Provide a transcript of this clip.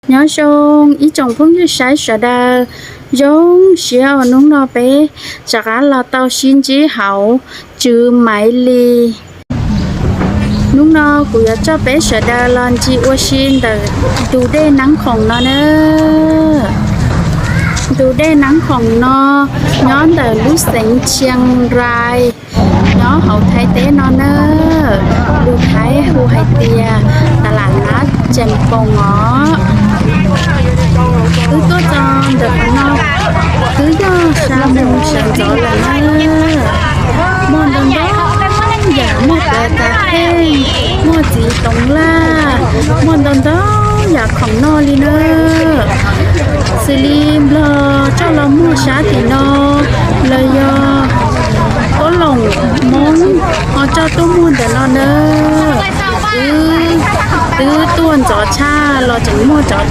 Nyob zoo ib tsoom phooj ywg saib sawv daws, zoo siab uas hnub no peb rov qab los tau sib ntsib hauv Tswv Maiv Lis. Hnub no kuv yuav coj peb sawv daws los ncig ua si ntawm tus dej Nab Khoom no na. Tus dej Nab Khoom no nyob ntawm lub xeev Chiang Rai, nyob hauv Thaib teb no na. Lus Thaib hu hais tias ตลาดนัดแจ่มป่อง os. Twb tuaj txog ntawm qhov no, twb yog sab moos sawv ntxov lawm na. Muaj ntau ntau yam, muaj plaub tas theej, muaj txiv toov laj, muaj ntau ntau yam khoom noj li na. Xws li Nplog coj los muag sab tim no, los yog Kob Loom Hmoob ho coj tuaj muag ntawm no na. Wb twb tuaj ntxov tshaj los tseem muaj cov